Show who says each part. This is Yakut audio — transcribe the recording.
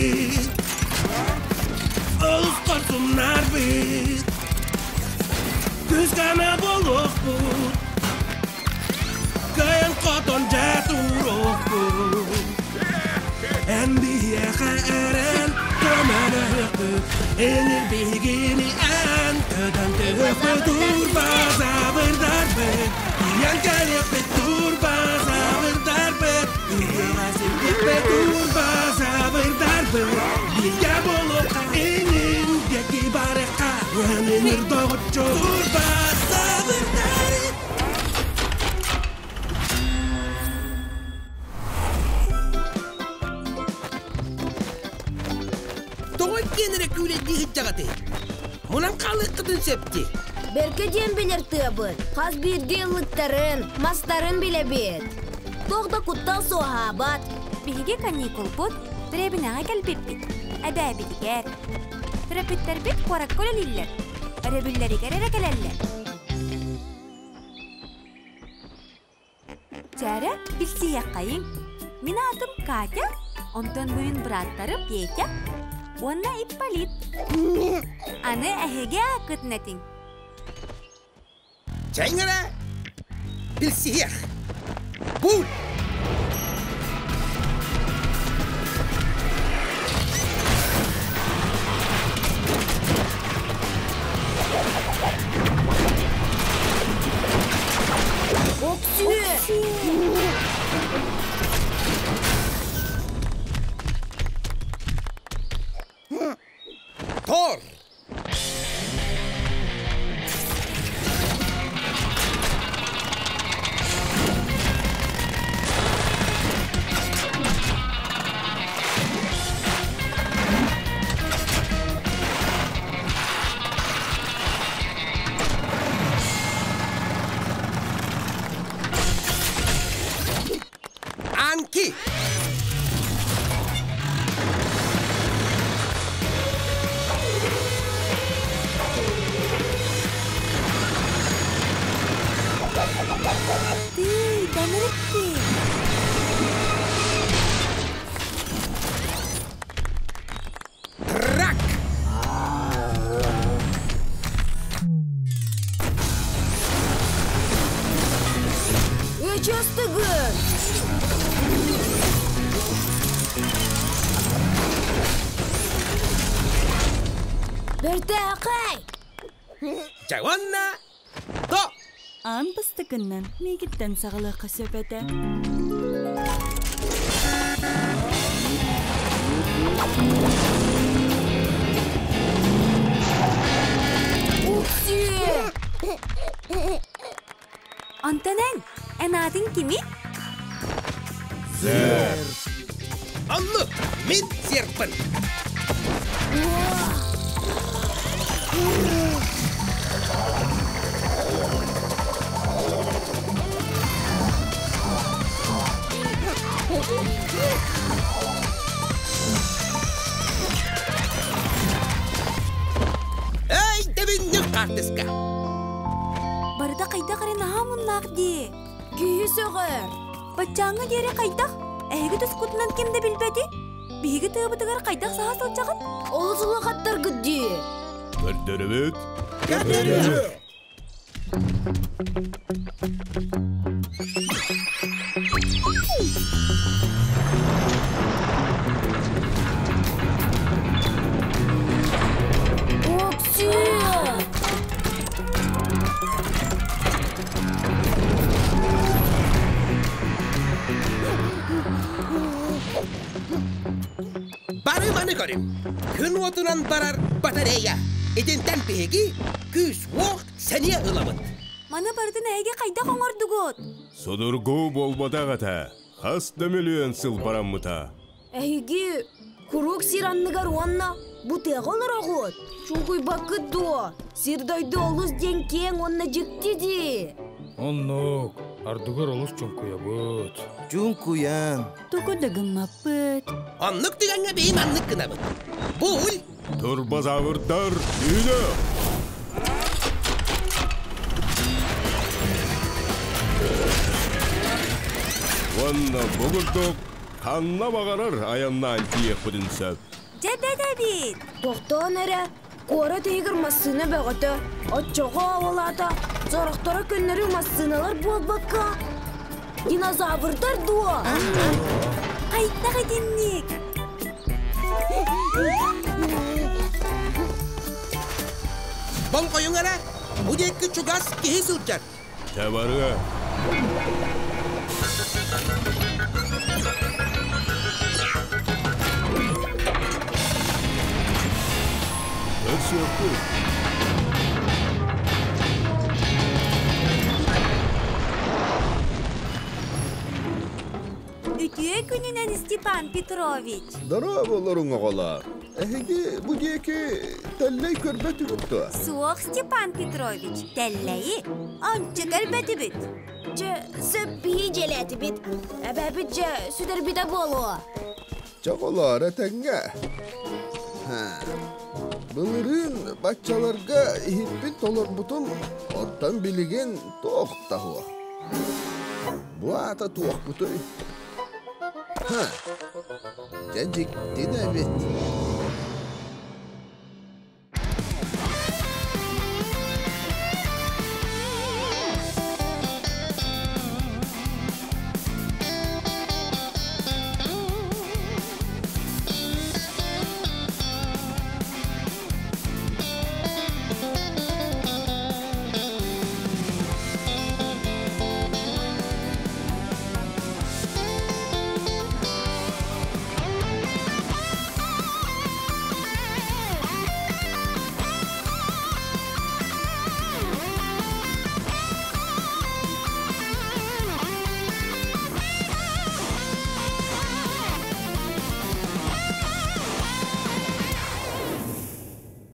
Speaker 1: Бит, олус хорсуннарбыт, Күскәмә буолуохпут, Кыайан хотон дьэ туруохпут. Эн биһиэхэ эрэн көмөлөһүөхпүт, Энир биһигини эн көтөн түһүөхпүт, Турбазаврдарбыт, тиийэн кэлиэхпит, Турбазаврдарбыт, Үйэҕэ сирдиэхпит, Турбазаврдарбыт, Бииргэ буолуохха инин диэки барыахха, Өнүнүр доҕоччу Турбазаврдар.
Speaker 2: Тоҕо иккиэн эрэ күүлэйдии сылдьаҕытый? Мунан хаалыаххытын сөп дии.
Speaker 3: Бэркэ диэн билэр тыабыт. Хас биирдии ыллыктарын, мастарын билэбит. Туох да куттал суоһаабат.
Speaker 4: Биһиги каникулбут дэриэбинэҕэ кэлбиппит. Эбээбитигэр. Төрөппүттэрбит куоракка үлэлииллэр. Өрөбүллэригэр эрэ кэлэллэр. Чээрэ, билсиһиэххэйиҥ. Мин аатым Катя, онтон бу мин бырааттарым Петя уонна Ипполит. Аны эһиги ааккытын этиҥ.
Speaker 2: Чэҥ эрэ, билсиһиэх. Бул!
Speaker 3: Оксүө!
Speaker 2: Тор! Анки!
Speaker 4: Ты, Данрыкки!
Speaker 2: Трак!
Speaker 3: Өчөстүгүн! Бэртээхэй!
Speaker 2: Дьэ уонна до!
Speaker 5: Аан бастакыннан миигиттэн саҕалыахха сөп этэ.
Speaker 3: Уксүө!
Speaker 4: Онтон эн, эн аатыҥ кимий?
Speaker 1: Сэр.
Speaker 2: Оннук, мин серпин. Эй, дэбиннүк хаартыска.
Speaker 4: Барыта хайдах эрэ наһаа муннаах дии.
Speaker 3: Киһи сөҕөр.
Speaker 4: Баччааҥҥа диэри хайдах? Эһиги тускутунан ким да билбэти? Биһиги тыабытыгар хайдах саһа сылдьаҕыт?
Speaker 3: Олус улахаттаргыт дии.
Speaker 1: Көрдөрөбүт.
Speaker 2: Көрдөрүө.
Speaker 3: Оксиэ!
Speaker 2: Бары маны көрүҥ. Күн уотунан барар батарея. Итинтэн биһиги күүс-уох сэниэ ылабыт.
Speaker 4: Маны барытын эһиги хайдах оҥордугут?
Speaker 1: Судургу буолбатах этэ. Хас да миллион сыл бараммыта.
Speaker 3: Эһиги куруук сир анныгар уонна бу тыаҕа олороҕут. Чуҥкуйбаккыт дуо? Сир-дойду олус диэн киэҥ уонна дьикти дии.
Speaker 6: Оннук, ардыгар олус чуҥкуйабыт.
Speaker 7: Чуҥкуйан.
Speaker 5: Тугу да гыммаппыт.
Speaker 2: Оннук түгэҥҥэ биһи маннык гынабыт. Буль!
Speaker 1: Турбазаврдар үүнэ! Уонна бу курдук Ханна баҕарар айаннаан тиийиэхпитин сөп.
Speaker 4: Дьэ бэт эбит.
Speaker 3: Тохтоон эрэ, куорат иһигэр массыына бөҕөтө. Оччоҕо ол аата сорохторо көннөрү массыыналар буолбакка, динозаврдар дуо?
Speaker 4: Хайдах итинник?
Speaker 2: Болҕойуҥ эрэ, бу диэки чугас киһи сылдьар.
Speaker 1: Чэ барыа. Көрсүөхпүт.
Speaker 4: Үтүө күнүнэн, Степан Петрович!
Speaker 7: Дорооболоруҥ, оҕолоор! Эһиги бу диэки тэллэй көрбөтүгүт дуо?
Speaker 4: Суох, Степан Петрович, тэллэйи ончу көрбөтүбүт.
Speaker 3: Дьэ, сөп биһи дьиэлээтибит. Эбээбит дьэ сүтэрбитэ буолуо.
Speaker 7: Чоҕолоор этэҥҥэ. Былырыын баччаларга иһиппин толорбутум, оттон билигин туох да суох. Бу аата туохпутуй? Ха, дьэ дьикти да эбит.